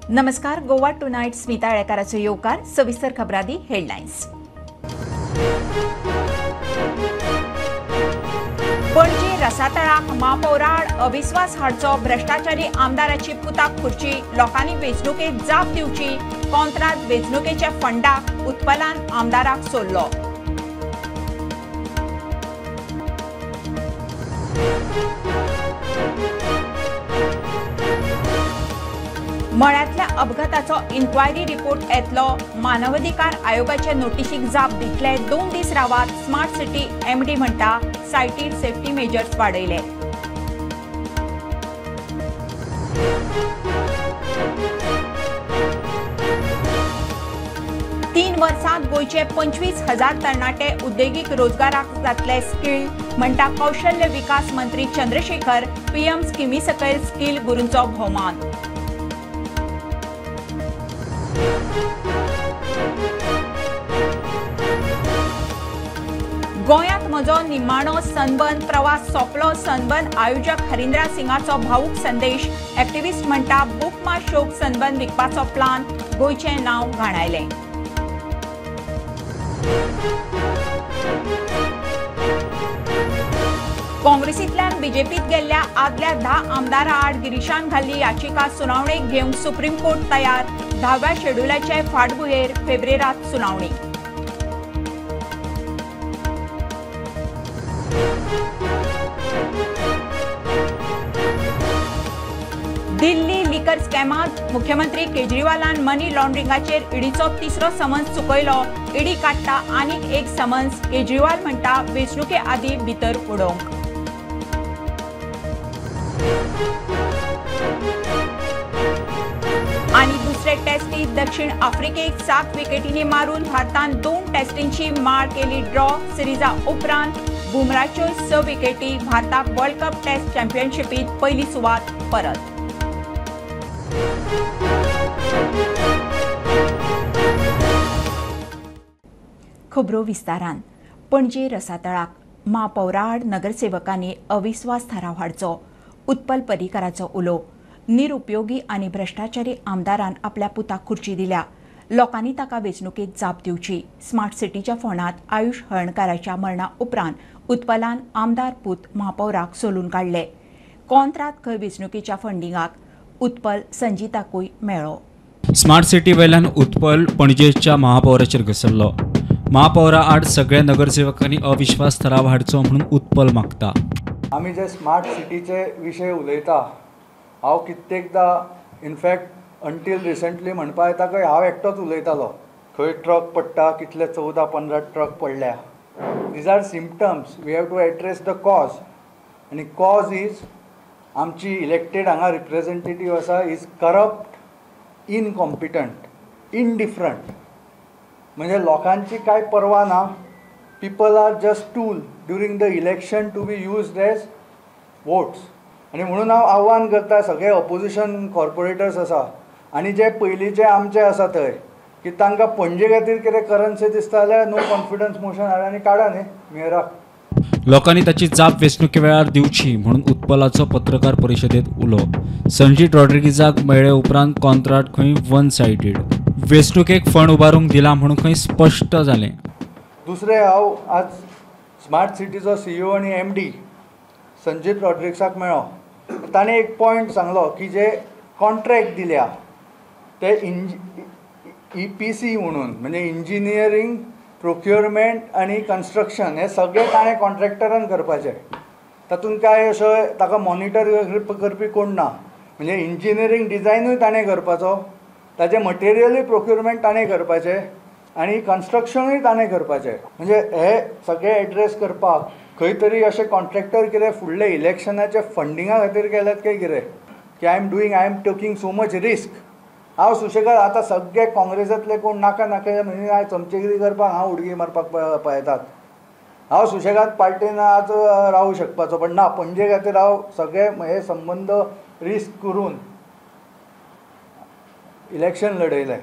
नमस्कार, गोवा टुनायट स्मिता येळेकाराचो येवकार. सविस्तर खबरांनी हेडलायन्स. पणजी रसातळाक महापौराआड अविस्वास हाडचो भ्रष्टाचारी आमदाराची पुताक खुर्ची, लोकांनी वेंचणुकेत जाप दिवची. कॉंत्रात वेंचणुकेच्या फंडाक उत्पलान आमदाराक सोडलो. मळ्यांतल्या अपघाताचो इन्क्वायरी रिपोर्ट येतलो. मानवाधिकार आयोगाचे नोटिशीक जाप दितले. 2 दीस रावात. स्मार्ट सिटी एमडी म्हणटा सायटीर सेफ्टी मेजर्स वाडयले. तीन वर्सांत गोंयचे 25,000 तरणाटे उद्देगीक रोजगाराक जातले स्किल म्हणटा कौशल्य विकास मंत्री चंद्रशेखर. पीएम स्किमी सकयल स्किल गुरूंचो भोवमान. गोंयांत म्हजो निमाणो सनबर्न प्रवास सोंपलो. सनबर्न आयोजक हरिंद्रा सिंगाचो भावूक संदेश. एक्टिविस्ट म्हणटा बुक माय शोक सनबर्न विकपाचो प्लान. गोंयचें नांव घाणायलें. काँग्रेसींतल्यान बीजेपीत गेल्ल्या आदल्या 10 आमदारां आड गिरीशान घाल्ली याचिका सुनावणेक घेवंक सुप्रीम कोर्ट तयार. 10व्या शेड्युलाचे फाटभुंयेर फेब्रेरांत सुनावणी. दिल्ली लिकर स्कॅमांत मुख्यमंत्री केजरीवालान मनी लॉन्ड्रिंगाचेर ईडीचो 3रो समन्स चुकयलो. ईडी काडटा आनीक एक समन्स. केजरीवाल म्हणटा वेंचणुके आदीं भितर उडोवंक. आनी दुसरे टेस्टीत दक्षिण आफ्रिकेक 7 विकेटींनी मारून भारतान 2 टेस्टींची माळ केली ड्रॉ. सिरिजा उपरांत बुमराच्यो 6 विकेटी. भारताक वर्ल्ड कप टेस्ट चॅम्पियनशिपीत पयली सुवात परत. खबरो विस्तारान. पणजे रसातळाक महापौराआड नगरसेवकांनी अविस्वास थाराव हाडचो. उत्पल पर्रीकाराचो उलो. निरुपयोगी आनी भ्रष्टाचारी आमदारान आपल्या पुताक खुर्ची दिल्या. लोकांनी ताका वेंचणुकेत जाप दिवची. स्मार्ट सिटीच्या फोंडांत आयुष हळर्णकाराच्या मरणा उपरांत उत्पलान आमदार पूत महापौराक सोलून काडले. कॉंत्रात खंय वेंचणुकेच्या फंडिंगाक उत्पल संजिताकूय मेळ्ळो. स्मार्ट सिटी वयल्यान उत्पल पणजेच्या महापौराचेर घसरलो. महापौरा आड सगळ्या नगरसेवकांनी अविश्वास ठराव हाडचो म्हणून उत्पल मागता. आमी जे स्मार्ट सिटीचे विशय उलयता, हांव कित्येकदा इनफॅक्ट अंटील रिसंटली म्हणपा येता खंय हांव एकटोच उलयतालो. खंय ट्रक पडटा, कितले 14-15 ट्रक पडल्या. These are symptoms. We have to address the cause. आनी कॉज is आमची इलेक्टेड हांगा रिप्रेझेंटेटीव आसा is corrupt, incompetent, indifferent. म्हणजे लोकांची कांय पर्वा ना. People are just tool during the election to be used as votes. आनी म्हणून हांव आव्हान करता सगळे ऑपोजिशन कॉर्पोरेटर्स आसा आनी जे पयलींचे आमचे आसा थंय की तांकां पणजे खातीर कितें करनशें दिसता जाल्यार नो कॉन्फिडन्स मोशन हाडा आनी काडा न्ही मेयराक. लोकांनी ताची जाप वेंचणुके वेळार दिवची म्हणून उत्पलाचो पत्रकार परिशदेंत उलो. संजीत रॉड्रिगीजाक मेळ्ळे उपरांत कॉन्ट्राक्ट खंय वन सायडीड. वेंचणुकेक फंड उबारूंक दिला म्हणून खंय स्पश्ट जालें. दुसरें, हांव आज स्मार्ट सिटीचो सीईओ आनी एमडी संजीत रॉड्रिग्साक मेळ्ळो. ताणें एक पॉयंट सांगलो की जे कॉन्ट्रॅक्ट दिल्या ते EPC म्हणून, म्हणजे इंजिनियरींग, प्रोक्युरमेंट आनी कन्स्ट्रक्शन हे सगळें ताणें कॉन्ट्रॅक्टरान करपाचें. तातूंत कांय अशें ताका मॉनिटर करपी कोण ना. म्हणजे इंजिनियरींग डिजायनूय ताणें करपाचो, ताचें मटेरियलूय प्रोक्युरमेंट ताणें करपाचें आनी कन्स्ट्रक्शनूय ताणें करपाचें. म्हणजे हे सगळे एड्रेस करपाक खंय तरी अशें कॉन्ट्रॅक्टर कितें फुडले इलेक्शनाच्या फंडिंगा खातीर केल्यात काय कितें की I am doing, I am taking so much risk. हांव सुशेगाद आतां सगळे काँग्रेसांतले कोण नाका नाका म्हणजे हांव चमचेगिरी करपाक हांव उडकी मारपाक पळयतात. हांव सुशेगाद पार्टेन आज रावूं शकपाचो, पण ना, पणजे खातीर हांव सगळे हे संबंद रिस्क करून इलेक्शन लढयलें.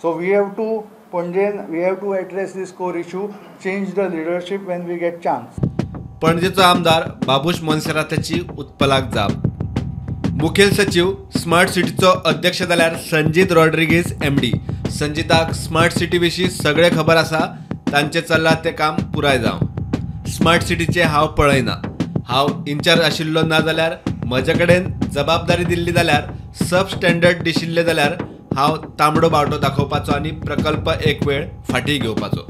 सो we have to पणजेन we have to address this core issue, change the leadership when we get chance. पणजेचो आमदार बाबूश मोन्सेराताची उत्पलाक जाप. मुखेल सचिव स्मार्ट सिटीचो अध्यक्ष जाल्यार संजीत रॉड्रिगीज MD. संजीताक स्मार्ट सिटी विशीं सगळें खबर आसा, तांचें चल्लां तें काम पुराय जावं. स्मार्ट सिटीचें हांव पळयना, हांव इन्चार्ज आशिल्लो ना जाल्यार म्हजे कडेन जबाबदारी दिल्ली जाल्यार सब स्टँडर्ड दिशिल्लें जाल्यार हांव तांबडो बावटो दाखोवपाचो आनी प्रकल्प एक वेळ फाटीं घेवपाचो.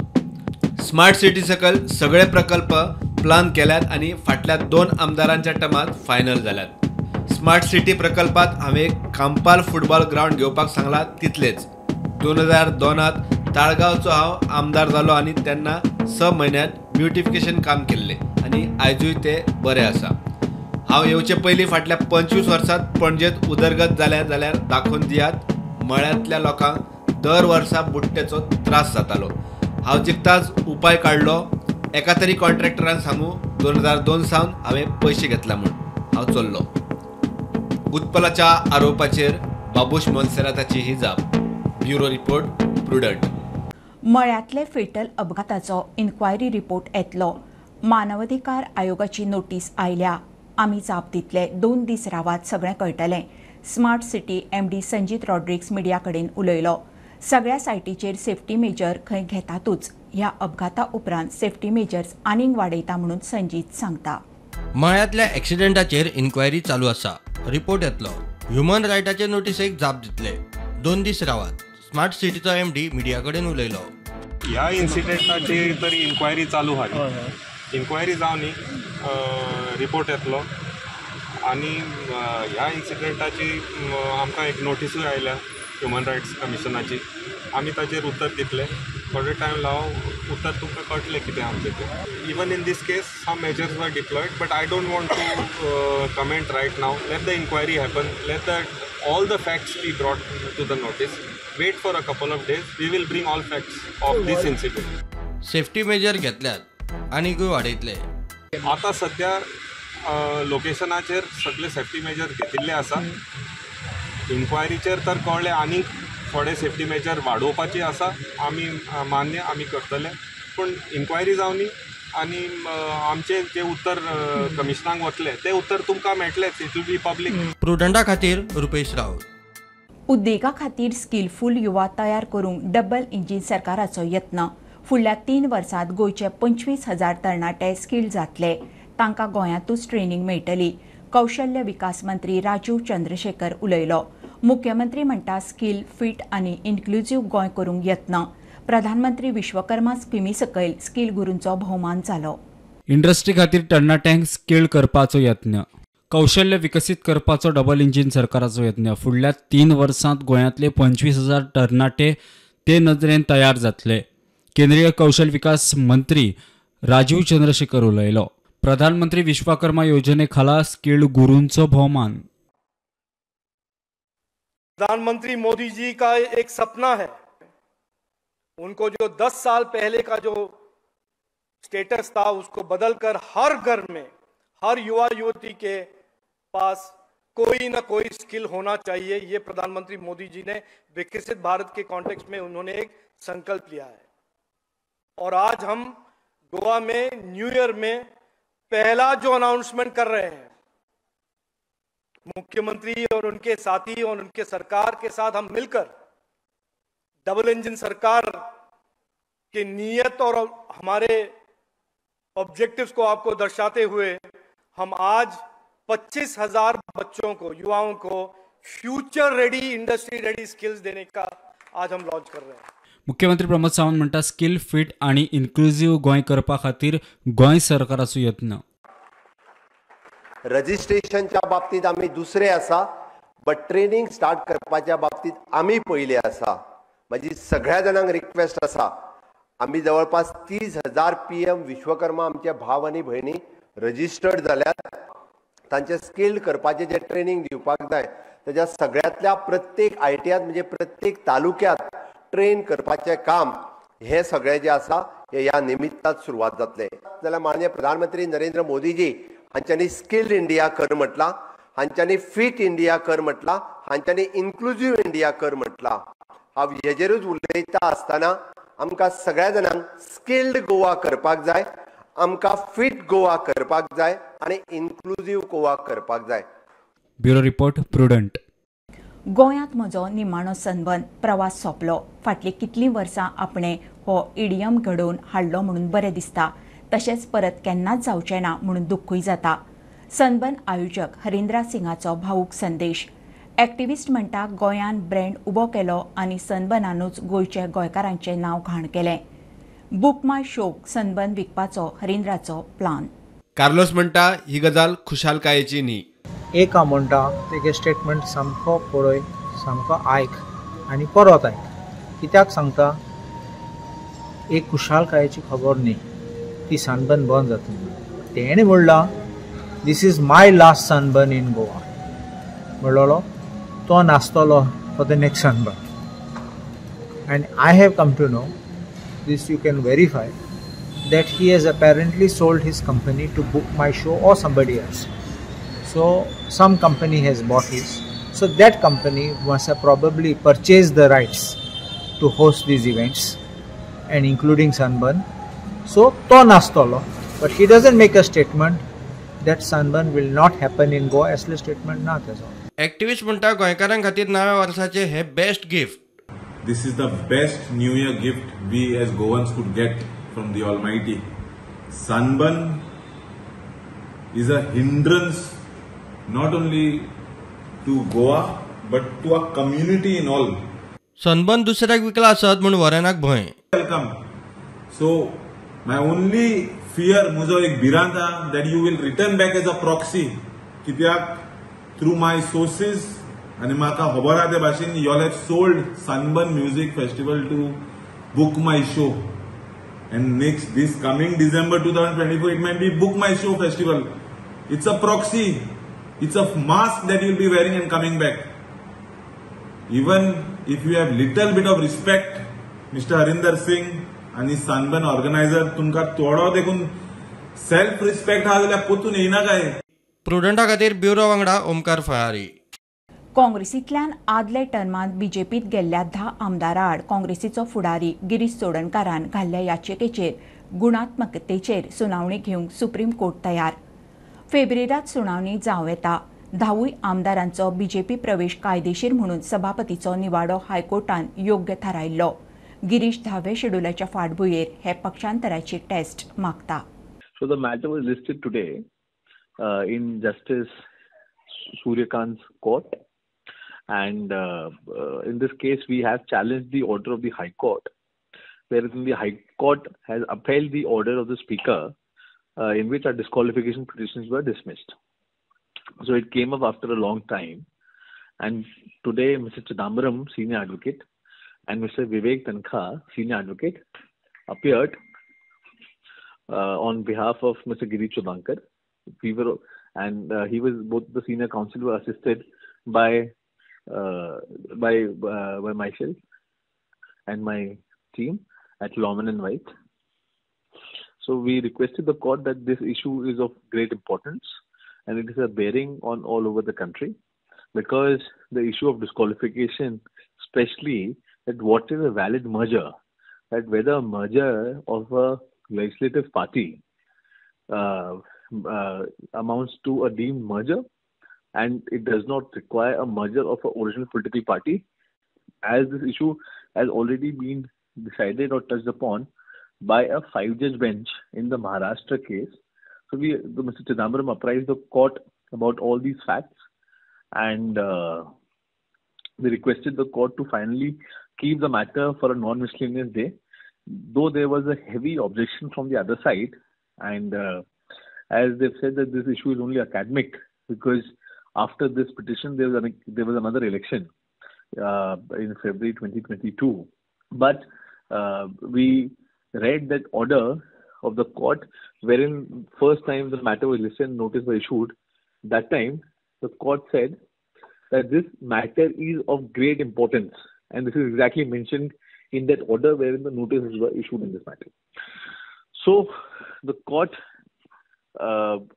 स्मार्ट सिटी सकयल सगळे प्रकल्प प्लान केल्यात आनी फाटल्या 2 आमदारांच्या टर्मांत फायनल जाल्यात. स्मार्ट सिटी प्रकल्पात हांवें कांपाल फुटबॉल ग्रावंड घेवपाक सांगलां तितलेच. 2002 ताळगांवचो हांव आमदार जालो आनी तेन्ना 6 म्हयन्यांत ब्युटिफिकेशन काम केल्लें आनी आयजूय तें बरें आसा. हांव येवचे पयलीं फाटल्या 25 वर्सांत पणजेंत उदरगत जाल्या जाल्यार दाखोवन दियात. मळ्यांतल्या लोकांक दर वर्सा बुडटेचो त्रास जातालो. हांव जिखताच उपाय काडलो. एका तरी कॉन्ट्रॅक्टरान सांगू 2002 सावन हांवें पयशे घेतला म्हूण हांव चल्लो. उत्पलाच्या आरोपाचेर बाबूश मोन्सेराताची ही जाप. Bureau report, Prudent. मळ्यांतले फेटल अपघाताचो इन्क्वायरी रिपोर्ट येतलो. मानवाधिकार आयोगाची नोटीस आयल्या, आमी जाप दितले. 2 दीस रावात, सगळें कळटलें. Smart city MD Sanjeet Rodrigues media कडेन उलयलो. सगळ्या सायटीचेर सेफ्टी मेजर खंय घेतातूच. ह्या अपघाता उपरांत सेफ्टी मेजर्स आनीक वाडयता म्हणून संजीत सांगता. मळ्यांतल्या एक्सिडेंटाचेर इन्क्वायरी चालू आसा, रिपोर्ट येतलो. ह्युमन रायटाचे नोटीसेक जाप दितले. 2 दीस रावात. स्मार्ट सिटीचो MD media कडेन उलयलो. ह्या इन्सिडेंटाची तरी इन्क्वायरी चालू आहा. इन्क्वायरी जावन रिपोर्ट येतलो आनी ह्या इन्सिडेंटाची आमकां एक नोटिसूय आयल्या ह्युमन रायट्स कमिशनाची. आमी ताचेर उत्तर दितले. थोडे टायम लाव, उत्तर तुमकां कळटलें कितें आमचें तें. Even in this case some measures were deployed, but I don't want to comment right now. Let the inquiry happen, let the all the facts be brought to the notice. Wait for a couple of days, we will bring all facts of this incident. Safety measure घेतल्यात आनीकूय वाडयतले. आतां सद्या लोकेशनाचेर सगळे safety major घेतिल्ले आसा. इन्क्वायरीचेर तर कळ्ळें आनीक थोडे सेफ्टी मेजर वाडोवपाची आसा. आमी मान्य आमी करतले, पूण इन्क्वायरी जावनी आनी आमचें जें उत्तर कमिशनाक वतलें तें उत्तर तुमकां मेळटलेंच. It will be public. प्रुडंटा खातीर रुपेश राऊत. उद्देगा खातीर स्किलफूल युवा तयार करूंक डबल इंजीन सरकाराचो यत्न. फुडल्या 3 वर्सांत गोंयचे 25,000 तरणाटे स्किल्ड जातले. तांकां गोंयांतूच ट्रेनींग मेळटली. कौशल्य विकास मंत्री राजीव चंद्रशेखर उलयलो. मुख्यमंत्री म्हणटा स्किल फिट आनी इन्क्लुझीव गोंय करूंक यत्न. प्रधानमंत्री विश्वकर्मा स्किमी सकयल स्किल गुरूंचो भोवमान जालो. इंडस्ट्री खातीर तरणाट्यांक स्किल्ड करपाचो यत्न. कौशल्य विकसीत करपाचो डबल इंजीन सरकाराचो यत्न. फुडल्या 3 वर्सांत गोंयांतले 25,000 तरणाटे ते नदरेन तयार जातले. केंद्रीय कौशल विकास मंत्री राजीव चंद्रशेखर उलयलो. प्रधानमंत्री विश्वकर्मा योजने खाला स्किल्ड गुरूंचो भोवमान. प्रधानमंत्री मोदी जी का एक सपना है, उनको जो 10 साल पहले का जो स्टेटस था उसको बदलकर हर घर में हर युवा युवती के पास कोई ना कोई स्किल होना चाहिए। ये प्रधानमंत्री मोदी जी ने विकसित भारत के कॉन्टेक्स्ट में उन्होंने एक संकल्प लिया है। और आज हम गोवा में न्यू ईयर में पहला जो अनाउंसमेंट कर रहे हैं, मुख्यमंत्री और उनके साथी और उनके सरकार के साथ हम मिलकर डबल इंजन सरकार के नियत और हमारे ऑब्जेक्टिव्स को आपको दर्शाते हुए हम आज 25,000 बच्चों को, युवाओं को future ready, industry ready skills देने का आज हम लॉन्च कर रहे हैं। मुख्यमंत्री प्रमोद सावंत म्हणटा स्किल फिट आणि इन्क्लुझिव्ह गोंय करपा खातीर गोंय सरकाराचो यत्न। रजिस्ट्रेशनच्या बाबतीत आमी दुसरे आसा, बट ट्रेनिंग स्टार्ट करपाच्या बाबतीत आमी पयले आसा। म्हजी सगळ्या जाणांक रिक्वेस्ट आसा, आमी जवळपास 30,000 PM Vishwakarma आमचे भाव आनी भयणी रजिस्टर्ड जाल्यात। तांचे स्किल्ड करपाचें जें ट्रेनिंग दिवपाक जाय तेज्या सगळ्यांतल्या प्रत्येक ITI म्हणजे प्रत्येक तालुक्यात ट्रेन करपाचें काम हें सगळें जें आसा हें ह्या निमित्तान सुरवात जातलें। जाल्यार माननीय प्रधानमंत्री नरेंद्र मोदीजी हांच्यांनी स्किल्ड इंडिया कर म्हटलां, हांच्यांनी फिट इंडिया कर म्हटलां, हांच्यांनी इन्क्लुझीव इंडिया कर म्हटलां। हांव हेजेरूच उलयता आसतना आमकां सगळ्या जाणांक स्किल्ड गोवा करपाक जाय, आमकां फिट गोवा करपाक जाय आनी इन्क्लुझीव गोवा करपाक जाय। Bureau report, Prudent. गोंयांत म्हजो निमाणो सनबर्न प्रवास सोंपलो. फाटलीं कितलीं वर्सां आपणें हो इडियम घडोवन हाडलो म्हणून बरें दिसता, तशेंच परत केन्नाच जावचें ना म्हणून दुख्खूय जाता. सनबर्न आयोजक हरिंद्रा सिंगाचो भावूक संदेश. एक्टिविस्ट म्हणटा गोंयान ब्रँड उबो केलो आनी सनबर्नानूच गोंयचे गोंयकारांचें नांव घाण केलें. बुक माय शोक सनबर्न विकपाचो हरिंद्राचो प्लान. कार्लोस म्हणटा ही गजाल खुशालकायेची न्ही. एक हांव म्हणटा तेगे स्टेटमेंट सामको पळय, सामको आयक आनी परत आयक. कित्याक सांगता, एक खुशालकायेची खबर न्ही ती सनबर्न बंद जातली. तेणें म्हणलां this is my last sunburn in Goa म्हणलोलो तो नासतलो for the next sunburn. And I have come to know this, you can verify that he has apparently sold his company to Book My Show or somebody else. So some company has bought his. So that company must have probably purchased the rights to host these events and including Sunburn. So to nastolo, but he doesn't make a statement that Sunburn will not happen in Goa. Asle statement na tejo. Activist म्हणटा गोंयकारां खातीर नव्या वर्साचे हे best gift. This is the best New Year gift we as Goans could get from the Almighty. Sunburn is a hindrance not only to Goa but to our community in all. Sunburn दुसऱ्याक विकला आसत म्हूण वरेनाक भंय. Welcome. So my only fear, म्हजो एक भिरांत आहा that you will return back as a proxy. कित्याक through my sources आनी म्हाका खबर आहा ते भाशेन you all have sold Sunburn Music Festival to Book My Show. And next, this coming December 2024, it might be Book My Show Festival. It's a proxy. It's a mask that you'll be wearing and coming back. Even if you have little bit of respect, Mr. Harinder Singh and his Sunburn organizer, तुमका थोडो देखून self respect हा जाल्यार पोतून येयना काय. प्रुडंटा खातीर bureau वांगडा ओमकार फळारी. काँग्रेसींतल्यान आदले टर्मांत बीजेपीत गेल्ल्या 10 आमदारां आड काँग्रेसीचो फुडारी गिरीश चोडणकारान घाल्ल्या याचिकेचेर गुणात्मकतेचेर सुनावणी घेवंक सुप्रीम कोर्ट तयार. फेब्रेरात सुनावणी जावं येता. 10 आमदारांचो बीजेपी प्रवेश कायदेशीर म्हणून सभापतीचो निवाडो हायकोर्टान योग्य थारायल्लो. गिरीश 10व्या शेड्युलाच्या फाटभुंयेर हे पक्षांतराची टेस्ट मागता. So the matter was listed today in Justice Suryakant's court. And in this case, we have challenged the order of the High Court, wherein the High Court has upheld the order of the Speaker in which our disqualification petitions were dismissed. So it came up after a long time. And today, Mr. Chidambaram, senior advocate, and Mr. Vivek Tankha, senior advocate, appeared on behalf of Mr. Girish Chodankar. We were, and he was, both the senior counsel were assisted by myself and my team at Lawman and White. So we requested the court that this issue is of great importance and it is a bearing on all over the country, because the issue of disqualification, especially that what is a valid merger, that whether a merger of a legislative party amounts to a deemed merger, and it does not require a merger of an original political party, as this issue has already been decided or touched upon by a 5-judge bench in the Maharashtra case. So we, Mr. Chidambaram apprised the court about all these facts, and we requested the court to finally keep the matter for a non-miscellaneous day, though there was a heavy objection from the other side, and as they've said that this issue is only academic, because after this petition there was another election in February 2022. But we read that order of the court wherein first time the matter was listed, notice was issued. That time the court said that this matter is of great importance, and this is exactly mentioned in that order wherein the notices were issued in this matter. So the court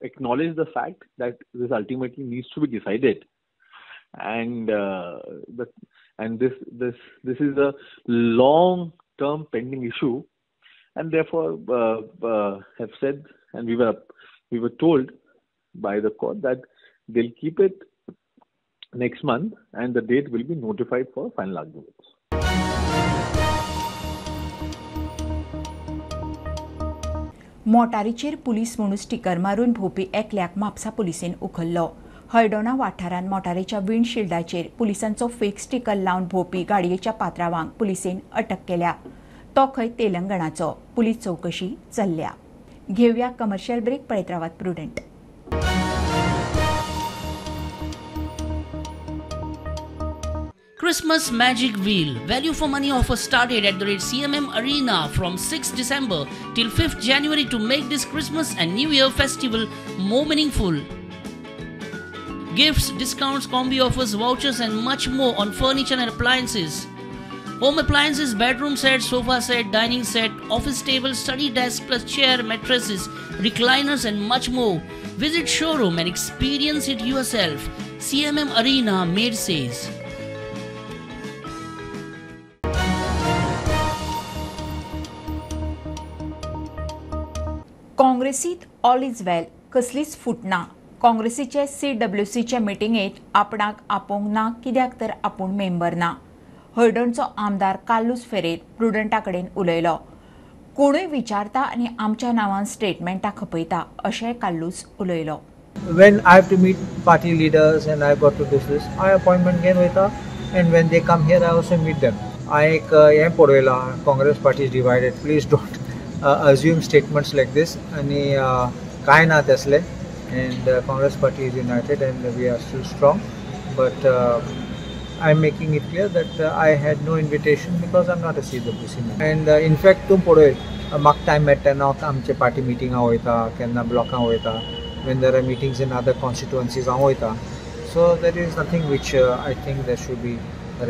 acknowledged the fact that this ultimately needs to be decided, and this is a long-term pending issue, and therefore have said, and we were told by the court that they'll keep it next month and the date will be notified for final arguments. मोटारीचेर police म्हणून sticker मारून भोंवपी एकल्याक म्हापसा पुलिसेन उखल्लो. हळदोणा वाठारांत मोटारीच्या विंडशिल्डाचेर पुलिसांचो fake sticker लावन भोंवपी गाडयेच्या पात्रावांक पुलिसेन अटक केल्या. तो खंय तेलंगणाचो. पुलीस चौकशी चल्ल्या. घेवया कमर्शियल ब्रेक. पळयत रावात Prudent. Christmas Magic Wheel value for money offer started at the rate CMM Arena from 6 December till 5th January to make this Christmas and New Year festival more meaningful. Gifts, discounts, combi offers, vouchers and much more on furniture and appliances. Home appliances, bedroom set, sofa set, dining set, office table, study desk plus chair, mattresses, recliners and much more. Visit showroom and experience it yourself. CMM Arena, Mercedes. काँग्रेसीत all is well, कसलीच फूट ना. काँग्रेसीचे CWCचे मिटिंगेत आपणाक आपोवंक ना कित्याक तर आपूण मेंबर ना. हळदणचो आमदार कार्लुस फेरेर प्रुडंटा कडेन उलयलो. कोणूय विचारता आनी आमच्या नांवान स्टेटमेंटां खपयता अशें कार्लुस उलयलो. When I have to meet party leaders and I got to do this, I appointment घेवन वयता and when they come here I also meet them. हांवें एक हें पळयलां, Congress party is divided, please don't assume statements like this. आनी कांय ना तसलें. And Congress party is united and we are still strong, but I am making it clear that I had no invitation because I am not a CWC member. And in fact तूं पळय म्हाका time मेळटा तेन्ना हांव आमचे party मिटिंगां वयता, केन्ना ब्लॉकां वयता, when there are meetings in other constituencies हांव वयता. So there is nothing which I think there should be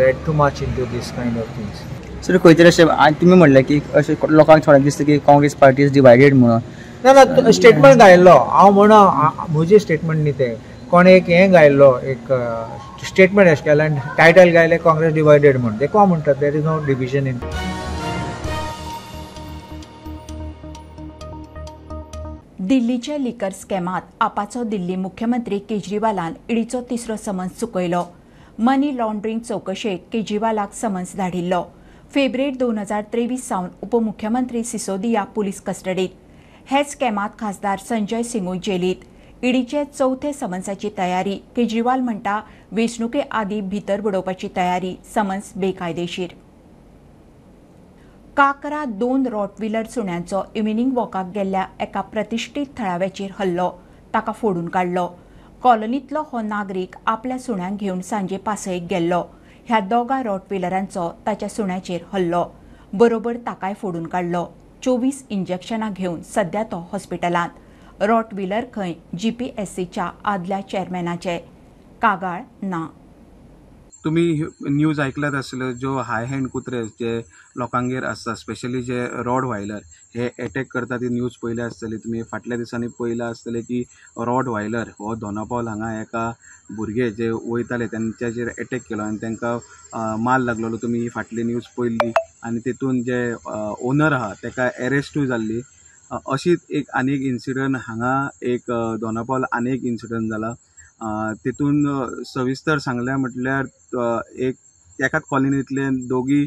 read too much into this kind of things. Sir खंय तरी अशें तुमी म्हणलें की अशें लोकांक थोड्यांक दिसता की काँग्रेस पार्टी is divided म्हणून. ना ना, स्टेटमेंट घायल्लो हांव म्हणा, म्हजें स्टेटमेंट न्ही तें, कोणें एक हें घायल्लो, एक स्टेटमेंट अशें केलें आनी टायटल घायलें काँग्रेस डिवायडेड म्हूण. तें कोण म्हणटात there is no division in. दिल्लीच्या लिकर स्कॅमात आपाचो दिल्ली मुख्यमंत्री केजरीवालान ईडीचो तिसरो समन्स चुकयलो. मनी लॉन्ड्रिंग चौकशेक केजरीवालाक समन्स धाडिल्लो. फेब्रेर 2023 सावन उपमुख्यमंत्री सिसोदिया पुलीस कस्टडीत. हेच स्कॅमात खासदार संजय सिंगूय जेलीत. ईडीचे चौथे समन्साची तयारी. केजरीवाल म्हणटा वेंचणुके आदी भितर बडोवपाची तयारी, समन्स बेकायदेशीर. काकरा 2 रॉटव्हीलर सुण्यांचो इव्हिनिंग वॉकाक गेल्ल्या एका प्रतिश्ठीत थळाव्याचेर हल्लो. ताका फोडून काडलो. कॉलनींतलो हो नागरीक आपल्या सुण्यांक घेवन सांजे पासयेक गेल्लो. ह्या दोगा रॉटव्हीलरांचो ताच्या सुण्याचेर हल्लो, बरोबर ताकाय फोडून काडलो. 24 इंजेक्शनां घेवन सध्या तो हॉस्पिटलांत. रॉटव्हीलर खंय GPSCच्या आदल्या चेअरमॅनाचे. कागाळ ना. तुमी न्यूज आयकल्यात आसतल्यो, ज्यो हाय हँड कुत्रे जे लोकांगेर आसता, स्पेशली जे रॉड व्हायलर हे एटॅक करता, ती न्यूज पळयल्या आसतली तुमी. फाटल्या दिसांनी पळयलां आसतलें की रॉड व्हायलर हो दोनापावल हांगा एका भुरगे जे वयताले तेंच्याचेर एटॅक केलो आनी तांकां माल लागलेलो. तुमी ही फाटली न्यूज पळयल्ली आनी तेतून जे ओनर आहा तेका एरेस्टूय जाल्ली. अशीच एक आनी एक इन्सिडंट हांगा एक दोनापावल आनी एक इन्सिडंट जाला. तितून सविस्तर सांगलें म्हटल्यार एक एकाच कॉलनींतले दोगी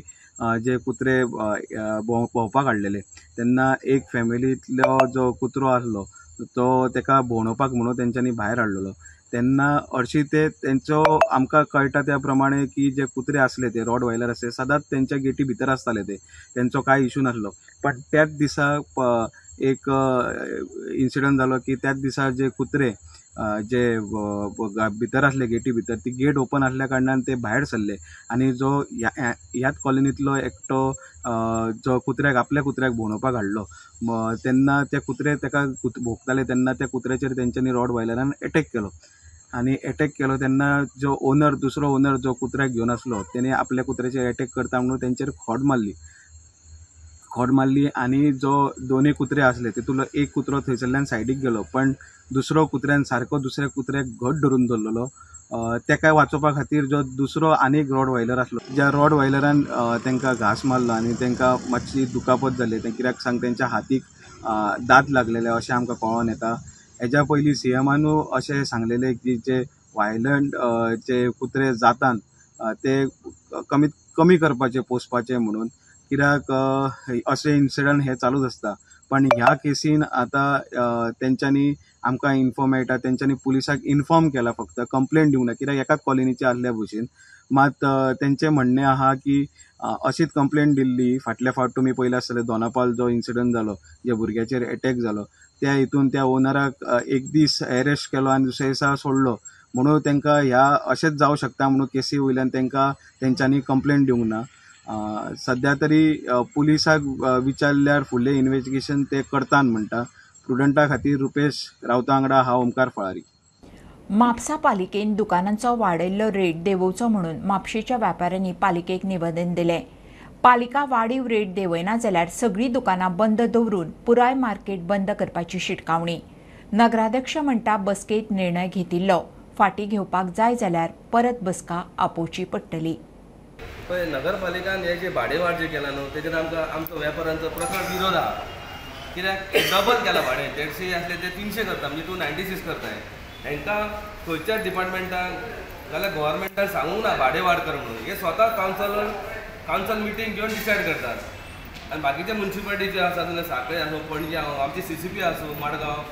जे कुत्रे भोंवपाक हाडलेले तेन्ना एक फॅमिलींतलो जो कुत्रो आसलो तो तेका भोंवडोवपाक म्हणून तेंच्यांनी भायर हाडलेलो. तेन्ना हरशीं ते तेंचो आमकां कळटा त्या प्रमाणे की जे कुत्रे आसले ते रॉड व्हायलर आसले सदांच तेंच्या गेटी भितर आसताले, ते तेंचो कांय इशू नासलो. पण त्याच दिसा एक इन्सिडंट जालो की त्याच दिसा जे कुत्रे जे भितर आसले गेटी भितर, ती गेट ओपन आसल्या कारणान ते भायर सरले आनी जो ह्याच कॉलनींतलो एकटो जो कुत्र्याक आपल्या कुत्र्याक भोंवडोवपाक हाडलो तेन्ना ते कुत्रे तेका भोंकताले तेन्ना त्या कुत्र्याचेर तेंच्यांनी रॉड व्हायलरान एटॅक केलो आनी एटॅक केलो तेन्ना जो ओनर, दुसरो ओनर जो कुत्र्याक घेवन आसलो तेणे आपल्या कुत्र्याचेर एटॅक करता म्हणून तेंचेर खोड मारली. खोड मारली आनी जो दोनूय कुत्रे आसले तितूंतलो एक कुत्रो थंयसरल्यान सायडीक गेलो, पण दुसरो कुत्र्यान सारको दुसऱ्या कुत्र्याक घट धरून दवरलेलो. तेका वाचोवपा खातीर जो दुसरो आनी एक रॉड व्हायलर आसलो, ज्या रॉड व्हायलरान तांकां घांस मारलो आनी तांकां मातशी दुखापत जाली. ते कित्याक सांग तेंच्या हातीक दांत लागलेले अशें आमकां कळोन येता. हेज्या पयलीं सीएमानूय अशें सांगलेलें की जे वायलंट जे कुत्रे जातात ते कमीत कमी करपाचे पोसपाचे म्हणून, कित्याक अशे इन्सिडंट हे चालूच आसता. पण ह्या केसीन आतां तेंच्यांनी आमकां इन्फॉर्म मेळटा, तेंच्यांनी पुलिसाक इन्फॉर्म केला, फक्त कंप्लेन दिवंक ना, कित्याक एकाच कॉलनीचे आसल्या भशेन. मात तेंचें म्हणणें आहा की अशीच कंप्लेन दिल्ली फाटल्या फावट तुमी पळयलें आसतलें दोनापाल जो इन्सिडंट जालो, जे भुरग्याचेर एटॅक जालो, त्या हितून त्या ओनराक एक दीस एरेस्ट केलो आनी दुसऱ्या दिसा सोडलो. म्हणून तांकां ह्या अशेंच जावं शकता म्हणून केसी वयल्यान तांकां तेंच्यांनी कंप्लेन दिवंक ना. सद्या तरी पुलिसाक विचारल्यार फुडलें इन्वेस्टिगेशन ते करतात म्हणटा. प्रुडंटा खातीर रुपेश रावता वांगडा हांव ओमकार फळारी. म्हापसा पालिकेन दुकानांचो वाडयल्लो रेट देंवोवचो म्हणून म्हापशेच्या व्यापाऱ्यांनी पालिकेक निवेदन दिलें. पालिका वाडीव रेट देंवयना जाल्यार सगळीं दुकानां बंद दवरून पुराय मार्केट बंद करपाची शिटकावणी. नगराध्यक्ष म्हणटा बसकेंत निर्णय घेतिल्लो, फाटीं घेवपाक जाय जाल्यार परत बसका आपोवची पडटली. पळय नगरपालिकान हे जे भाडें वाड जे केला न्हू तेजेर आमकां आमचो वेपारांचो प्रखर विरोध आहा. कित्याक डबल केला भाडें, 150 आसले ते 300 करता, म्हणजे 296 करताय. हेंकां खंयच्याच डिपार्टमेंटान जाल्यार गव्हर्मेंटान सांगूंक ना भाडें वाड कर म्हणून. हे स्वता कावन्सल मिटींग घेवन डिसायड करतात. आनी बाकीचे मुन्सिपालिटी जे आसा, जाल्यार सांखळे आसूं, पणजे आसूं, आमची CCP आसूं, मडगांव,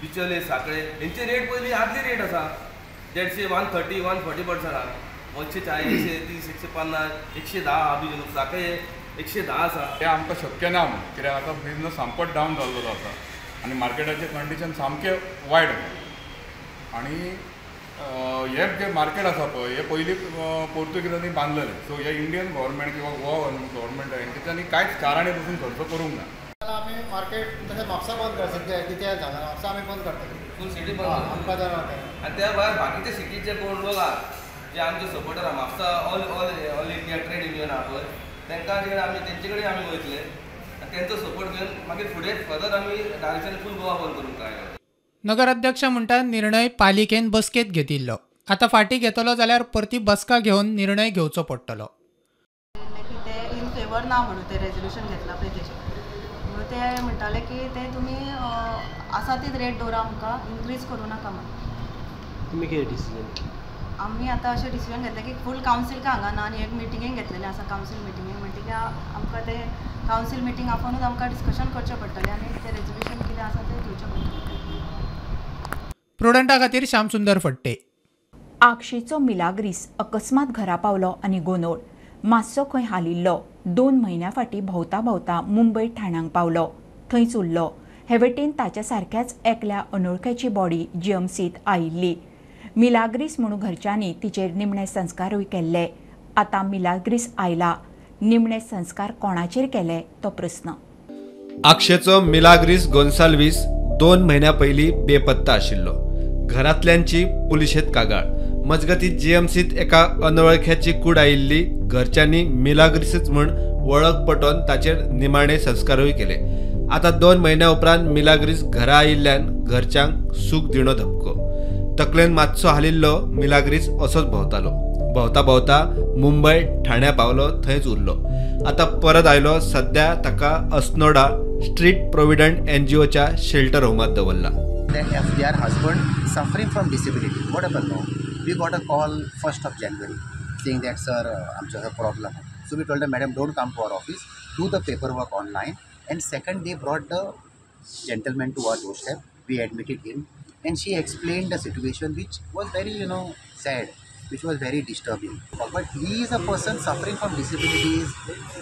बिचोले, सांखळे, हेंचे रेट पयलीं आदली रेट आसा 150, 130, 140% आहा. 140, 130, 150, 110 बी सांखळे 110 आसा. तें आमकां शक्य ना म्हणून, कित्याक आतां बिजनस सामकोच डावन जाल्लो आसा आनी मार्केटाचें कंडिशन सामकें वायट आसा. आनी हें जें मार्केट आसा पळय, हें पयलीं पोर्तुगीजांनी बांदलेलें. सो हे इंडियन गव्हर्मेंट किंवा गोवा गव्हर्मेंट हेंच्यांनी कांयच चारांनी पसून खर्च करूंक ना. आमी मार्केट तशें म्हापसा बंद कर, सद्या कितें जालां म्हापसा आमी बंद करतले, फूल सिटी बंद आमकां जाय. आनी त्या भायर बाकीचे सिटीचे कोण लोक आहा जे आमचे सपोर्टर आहा, Mapusa all all India trade union आहा पळय, तांकां जे आमी तेंचे कडेन आमी वयतले आनी तेंचो सपोर्ट घेवन मागीर फुडें फर्दर आमी डायरेक्शन फूल गोवा बंद करूंक ट्राय करतले. नगराध्यक्ष म्हणटा निर्णय पालिकेन बसकेंत घेतिल्लो, आतां फाटीं घेतलो जाल्यार परती बसका घेवन निर्णय घेवचो पडटलो. की ते इन फेवर ना म्हणून ते रेजोल्युशन घेतला पळय तेजेर, म्हणून ते म्हणटाले की ते तुमी आसा तीच रेट दवरा, आमकां इन्क्रीज करूं नाका म्हणून. तुमी कितें डिसिजन? आमी आतां अशें डिसिजन घेतलें की फूल कावन्सील काय हांगा ना आनी एक मिटिंगेक घेतलेलें आसा, कावन्सील मिटिंगेक, म्हणटकीर आमकां ते कावन्सील मिटींग आपोवनूच आमकां डिस्कशन करचें पडटलें आनी तें रेजोल्युशन कितें आसा तें घेवचें पडटलें. प्रुडंटा खातीर श्यामसुंदर फडते. आगशीचो मिलाग्रीस अकस्मात घरा पावलो आनी गोंदोळ मातसो खंय हालिल्लो. 2 म्हयन्या फाटीं भोंवता भोंवता मुंबय ठाण्याक पावलो, थंयच उरलो. हे वटेन ताच्या सारक्याच एकल्या अनोळख्याची बॉडी जीएमसींत आयिल्ली. मिलाग्रीस म्हणून घरच्यांनी तिचेर निमणे संस्कारूय केल्ले. आतां मिलाग्रीस आयला, निमणे संस्कार कोणाचेर केले तो प्रस्न. आगशेचो मिलाग्रीस गोन्साल्वीस 2 म्हयन्या पयलीं बेपत्ता आशिल्लो. घरांतल्यांची पुलिशेंत कागाळ. मजगतीं जीएमसींत एका अनवळख्याची कूड आयिल्ली. घरच्यांनी मिलाग्रीसच म्हूण वळख पटोवन ताचेर निमाणे संस्कारूय केले. आतां 2 म्हयन्या उपरांत मिलाग्रीस घरा आयिल्ल्यान घरच्यांक सूख दिणो धपको. तकलेन मातसो हालिल्लो मिलाग्रीस असोच भोंवतालो. भोंवता भोंवता मुंबय ठाण्या पावलो, थंयच उरलो. आतां परत आयलो. सद्या ताका अस्नोडा स्ट्रीट प्रोविडंट एनजीओच्या शेल्टर होमांत दवरला. Their husband suffering from disability. What happened now? We got a call 1st of January saying that, sir, I'm sure a problem. So we told them, madam, don't come to our office, do the paperwork online. And second, they brought the gentleman to our doorstep. We admitted him and she explained the situation, which was very, sad, which was very disturbing. But he is a person suffering from disabilities,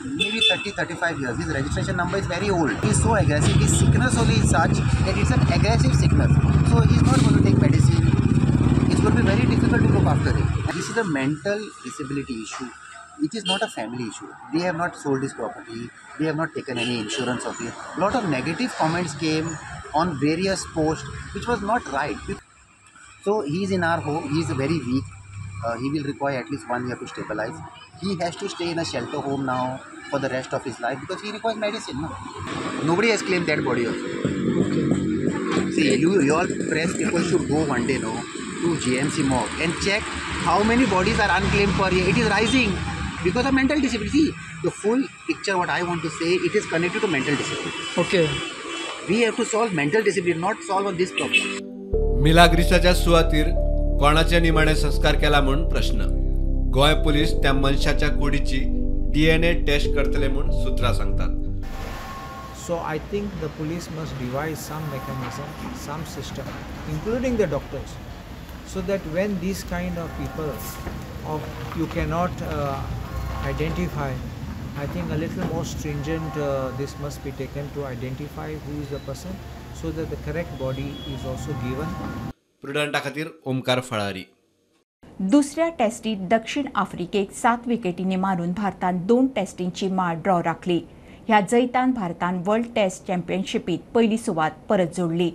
maybe 30-35 years. His registration number is very old. He is so aggressive. His sickness only is such that it's an aggressive sickness. So he is not going to take medicine. It's going to be very difficult to look after him. And this is a mental disability issue. It is not a family issue. They have not sold his property. They have not taken any insurance of it. A lot of negative comments came on various posts, which was not right. So he is in our home. He is very weak. He will require at least 1 year to stabilize. He has to stay in a shelter home now for the rest of his life because he requires medicine. No? Nobody has claimed that body also. Okay. See, you all press people should go one day, no, to GMC morgue and check how many bodies are unclaimed per year. It is rising because of mental disability. See, the full picture, what I want to say, it is connected to mental disability. Okay. We have to solve mental disability, not solve on this problem. मिलाग्रिसाच्या सुवातीर कोणाचे निमाणे संस्कार केला म्हूण प्रश्न. Goa police त्या मनशाच्या कुडीची DNA taste करतले म्हूण सूत्रां सांगतात. So I think the police must devise some mechanism, some system, including the doctors, so that when these kind of people of you cannot identify, I think a little more stringent this must be taken to identify who is the person, so that the correct body is also given. प्रुडंटा खातीर ओमकार फळारी. दुसऱ्या टेस्टीत दक्षिण आफ्रिकेक 7 विकेटींनी मारून भारतान 2 टेस्टींची माळ draw राखली. ह्या जैतान भारतान वर्ल्ड टेस्ट चॅम्पियनशिपीत पयली सुवात परत जोडली.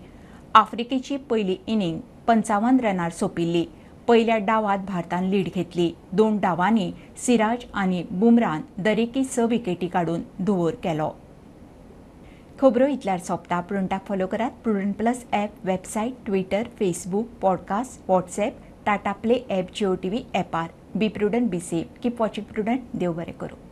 आफ्रिकेची पयली इनिंग 55 रनार सोंपिल्ली. पयल्या डावात भारतान लीड घेतली. 2 डावांनी सिराज आनी बुमरान दरेकी 6 विकेटी काडून धुंवोर केलो. खबरो इतल्यार सोंपता. प्रुडंटाक फॉलो करात Prudent plus app, website, Twitter, Facebook, podcast, WhatsApp, Tata play app, Jio TV ॲपार. Be prudent, be safe, keep watching Prudent. देव बरें करूं.